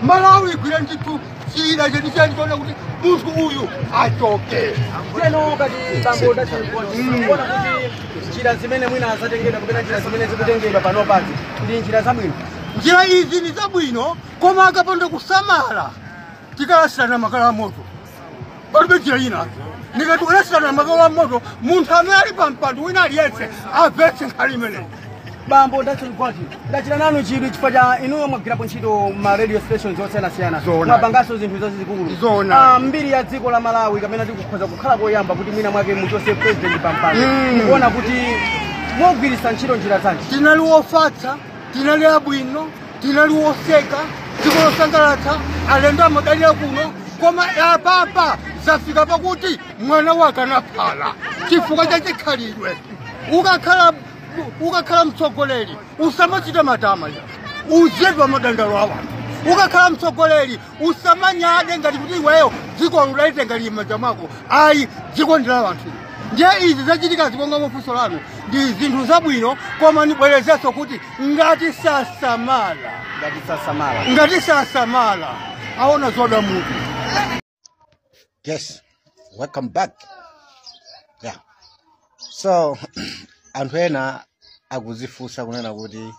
Malawi igwire ndithu chida chenicheni choona kuti munthu uyu achoke. Teno ngati bambo ndachikuona kuti njira zimene mwina azatengedwa kapena njira zimene zikutengedwa panopazi ndi njira zabwino. Njira izi ndi zabwino, koma akapanda kusamala tikalasirana makala amoto. Palibe njira ina. Ndikati kulasirana makala amoto, munthu amene ali pampando wina aliyense amvetse nkhani imeneyi. Bambo ndachikuti ndachita nanu chidwi chifukwa cha inuyo mwagwirapo ntchito ma radio stations osiyanasiyana, mwapanganso zinthu zazikulu. Mbiri ya dziko la Malawi kapena tikukhoza kukhala koyamba kuti mwina mwake muchose president pampando, mukuona kuti mogwiritsa ntchito njira zanji? Tinali wofatsa, tinali abwino, tinali woseka, dziko losangalatsa, alendo amadalira kuno, koma apapa zafika pakuti mwana wake anaphala chifukwa cha chikhalidwe. Ukakhala mtsogoleri usamachita matama, uzedwa madandalo awa. Ukakhala mtsogoleri usamanyade ngati kuti iweyo dziko lulaitenga limanja mwako, ayi, dziko ndi la wanthu. Ndiye izi zachitika zikonga mafunso lanu ndi zinthu zabwino, koma ndibwerezenso kuti ngati sasamala, ngati sasamala, ngati sasamala aona zoda mutu. Yes, welcome back. Yeah. So anthu ena akuzifunsa kunena kuti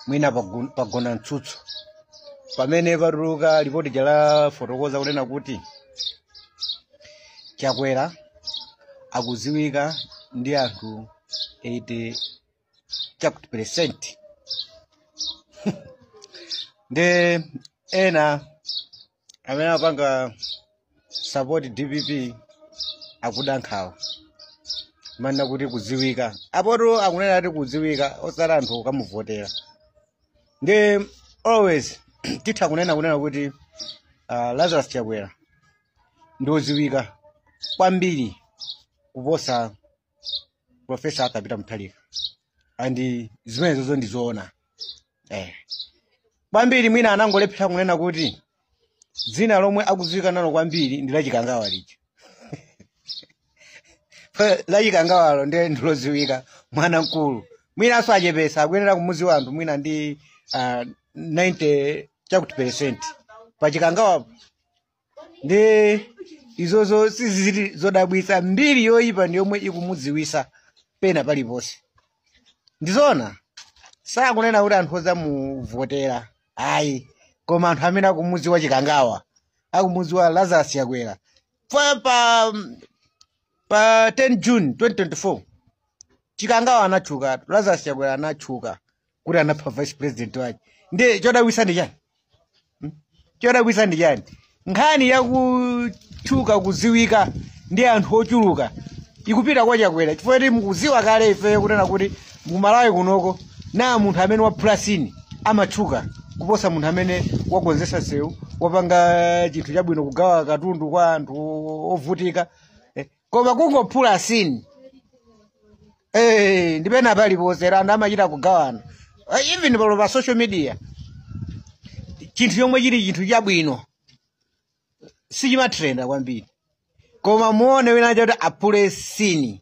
mwina pagona mtsutso pamene patuluka ripoti jala fotokoza kunena kuti Chakwera akuziwika ndi anthu 80 chakuti percent. Ndi ena amene apanga support DPP akuda nkhawa manena kuti kudziwika apoto akunena kuti kudziwika osati anthu kamuvotera. Ndi always titha kunena kuti Lazarus Chakwera ndi odziwika kwambiri kuposa Professor Arthur Peter Mutharika, and zimenezozo ndi zoona. Kwambiri mwina anangolephera kunena kuti dzina lomwe akudziwika nalo kwambiri ndi la Chikangawa lija. La Chikangawalo ndi ndilodziwika mwana mkulu. Mwinanso achepesa akuyenera kumudziwa anthu mwina ndi 90 chakuti percent pa Chikangawapo. Ndi izozo sizili zodabwitsa, mbiri yoyipa ndi yomwe ikumudziwisa pena paliponse. Ndizona sakunena kuti anthu ozamuvotera ayi, koma anthu amene akumudziwa Chikangawa, akumudziwa Lazarus Chakwera pa 10 June 2024 Chikangawa anatchuka, Lazarus Chakwera anatchuka kuti anapha vice president wake. Ndi chodabwitsa ndi chani? Chodabwitsa ndi chani? Nkhani yakutchuka kudziwika ndi anthu ochuluka ikupita kwa Chakwera, chifukwa kuti mukudziwa kale ife kunena kuti mu Malawi kunoko na munthu amene waphula sini amatchuka kuposa munthu amene wakonzesa sewu, wapanga chinthu chabwino, kugawa katundu kwa anthu ovutika. Koma kungophula sini ndipena paliponse anthu amachita kugawana. Even palo pa social media chinthu chomwe chili chinthu chabwino sichimatrenda kwambiri, koma muone wina choti aphule sini,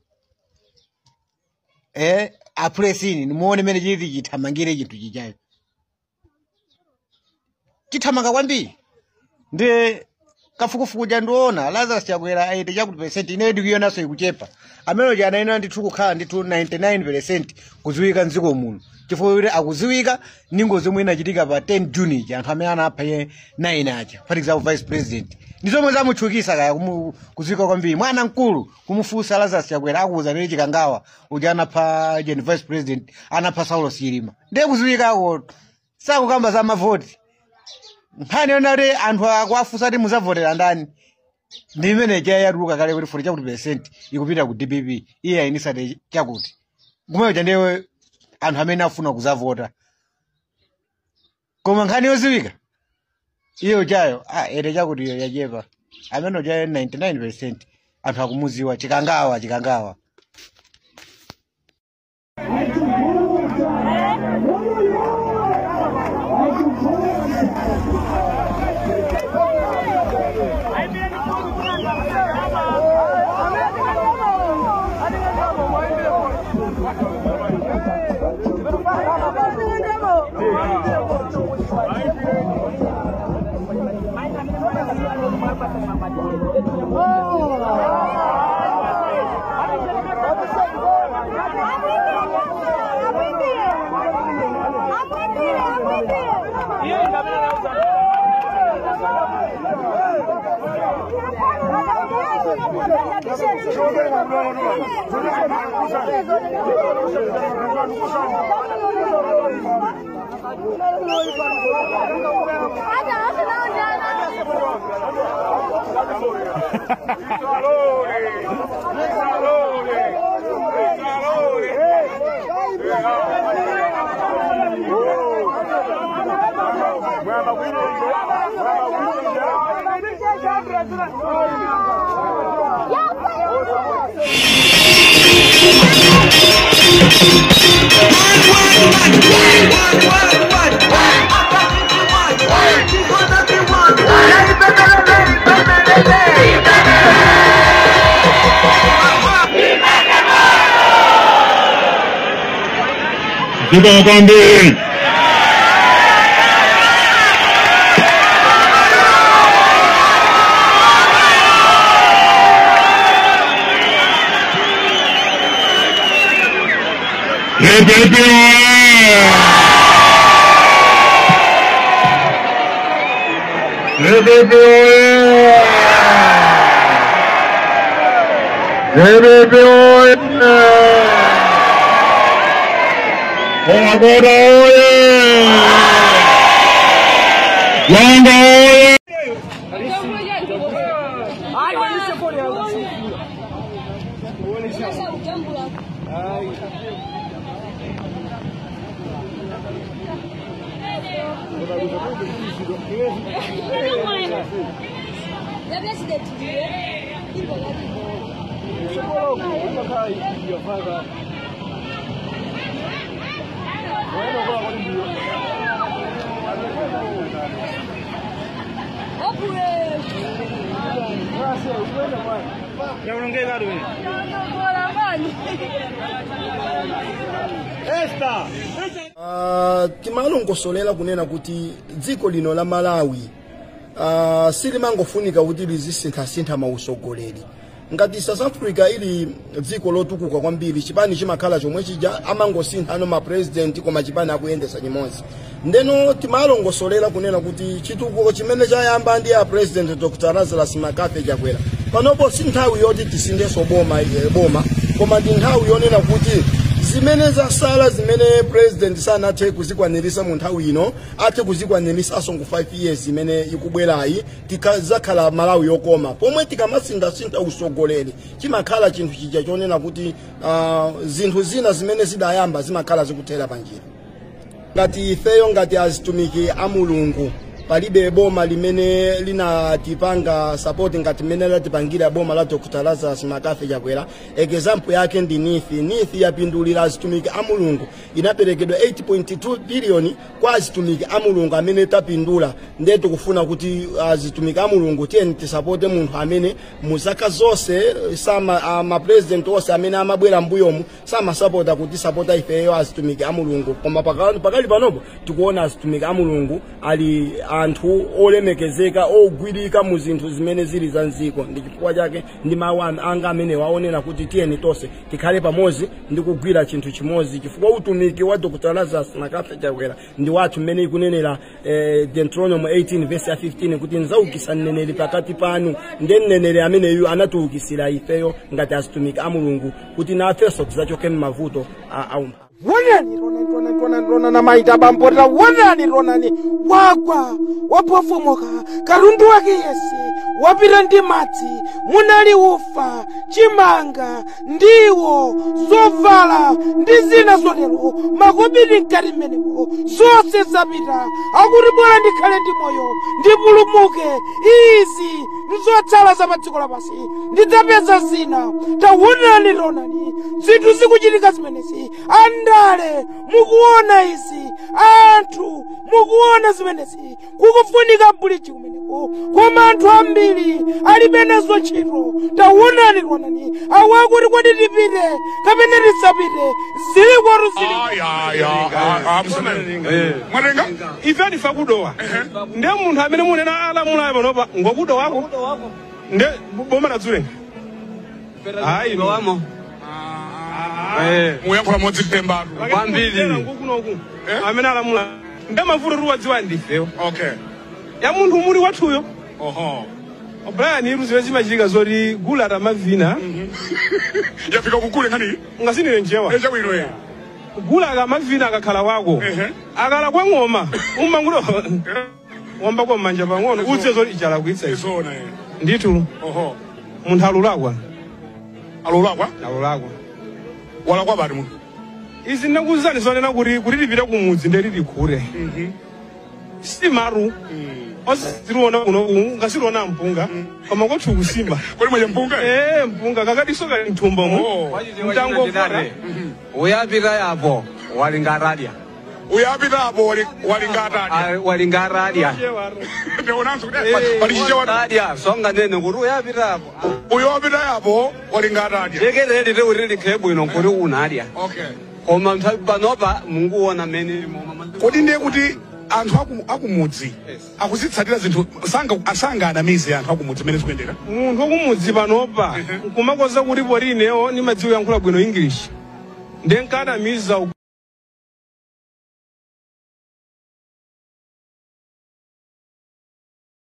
aphule sini, muone mene chili chithamangire chinthu chichayo chithamanga kwambiri. Ndi kafukufuku chandiona Lazarus Chakwera 80 chakuti percent ineyo ndikuionanso ikuchepa. Amene uja anayenera ndithu kukhala ndithu 99% kudziwika mdziko muno, chifukwa kuti akudziwika ndi ngozi yomwe inachitika pa 10 June ija, anthu amene anapha iye 9 aja, for example vice president, ndi zomwe zamutchukisa kaya kudziwika kwambiri. Mwana mkulu kumufunsa Lazarus Chakwera akuwuza ndi Chikangawa uja anapha jen vice president, anapha Saulos Chilima, ndiye kudziwikako sakukamba za mavoti. Nkhani yona kuti anthu akuwafunsa kuti muzavotera ndani, ndi imene ija yatuluka kale kuti 40 chakuti percent ikupita ku DPP, iye ayinisate chakuti kumene ndiye anthu amene afuna kuzavota. Koma nkhani yodziwika iyo chayo ere chakuti iyo yachepa, amene ujayo 99% anthu akumudziwa Chikangawa, Chikangawa. Timalongosolera kunena kuti dziko lino la Malawi silimangofunika kuti lizisinthasintha mausogoleri. Ngati South Africa ili dziko lotukuka kwambiri, chipani chimakhala chomwe chija, amangosintha ano ma president koma chipani akuyendesa chimodzi. Ndeno timalongosolera kunena kuti chitukuko chimene chayamba ndi a president Dr. Lazarus McCarthy Chakwera panopo si nthawi yoti tisindenso boma, koma ndi nthawi yonena kuti zimene zasala zimene president sanathe kuzikwanirisa mu nthawi ino athe kuzikwaniritsanso ku 5 years imene ikubwerayi, tikazakhala Malawi yokoma. Pomwe tikamasintha usogoleri chimakhala chinthu chija chonena kuti zinthu zina zimene zidayamba zimakhala zikuthera panjira. Ngati ifeyo ngati azitumiki a Mulungu, palibe boma limene linatipanga support ngati mene latipangira boma la Dr. Lazarus McCarthy Chakwera. Example yake ndi NIFI. NIFI yapindulira azitumiki a Mulungu, inaperekedwa 8.2 billion kwa azitumiki a Mulungu amene tapindula. Ndiye tikufuna kuti azitumiki a Mulungu tiyeni tisapote munthu amene muzaka zonse sama ma president onse amene amabwera mbuyomu samasapota kuti sapota ifeyo azitumiki a Mulungu, koma pakali panopo tikuona azitumiki a Mulungu ali anthu olemekezeka ogwirika mu zinthu zimene zili za nziko. Ndi chifukwa chake ndi mawu anga amene waonera kuti tiyeni tonse tikhale pamodzi ndi kugwira chinthu chimodzi, chifukwa utumiki wa Dr. Lazarus McCarthy Chakwera ndi wathu mmene ikunenera Deuteronomy 18 verse 15 kuti nzaukisa mneneri pakati panu. Ndiye mneneri ameneyu anatiukisira ifeyo ngati azitumiki a Mulungu kuti nafenso tizachoke m'mavuto a Wonani ronani ronani ronani maita bamborera wonani ronani wagwa wapofomoka karundu wake yese wapita ndi madzi munali ufa chimanga ndiwo zovala ndi zina zotero makobiri mkati mmenemo zonse zapita akuti bora ndikhale ndi moyo ndipulumuke izi nzotsala za pa dziko lapansi ndidzapeza zina. Tawonani ronani zinthu zikuchitika zimenezi, andale mukuona izi, anthu mukuona zimenezi, kukufunika buliji kumeneko koma anthu ambiri alibe nazo ntchito. Tawonani ronani awakuti kodi tipite kapena tisapite zili kwatu zili. Mwatenga ife ndifa kudowa ndiye munthu amene munena alamulayo panopa ngokudowako ndiye boma ladzule ayi wamo muyankhula modzipembatu kwambiri ngukunoku amene alamula ndiye mavuto tiwadziwa ndifewo Okay. ya munthu muli wathuyo. Oho. Brian, iru zimene zimachitika zoti gula atamavina. Yafika kukule nkhani. Ngasinire njewa. Chabwino eh. Gula akamavina akakhala wako. Ehe. Akala kwa ng'oma umangulo wamba kwa manja pang'ono utse zoti ichala kuitsa izi. Izona eh. Ndithu. Oho. Munthu alulakwa. Alulakwa? Alulakwa. Walakwa bali munthu. Izi ndakuzani zonena kuti tipite kumudzi nde tilikhure. Simaru. Osiriona kuno ngasiriona mpunga koma kwathu kusima. Kodi mwenye mpunga? Eh, mpunga kakadiso kali mthumba mu. Oh. Mtangofora. Uyapita yapo walingaradia. Uyapita apo walingaradia. Walingaradia. Ndionanso kuti pali chichewa. Radia songa nene kuti uyapita apo. Uyapita yapo walingaradia. Jekerere lero likhe bwino kuti unadya. Okay. Koma nthawi panopa munguona mene. Kodi ndiye kuti anthu akumudzi akuzitsatira zinthu sanga anamize anthu akumudzi mene zikuyendera. Munthu wakumudzi panopa nkumakoza kuti poti ineyo nimadziwa kuyankhula bwino English. Ndiye nkanamiza.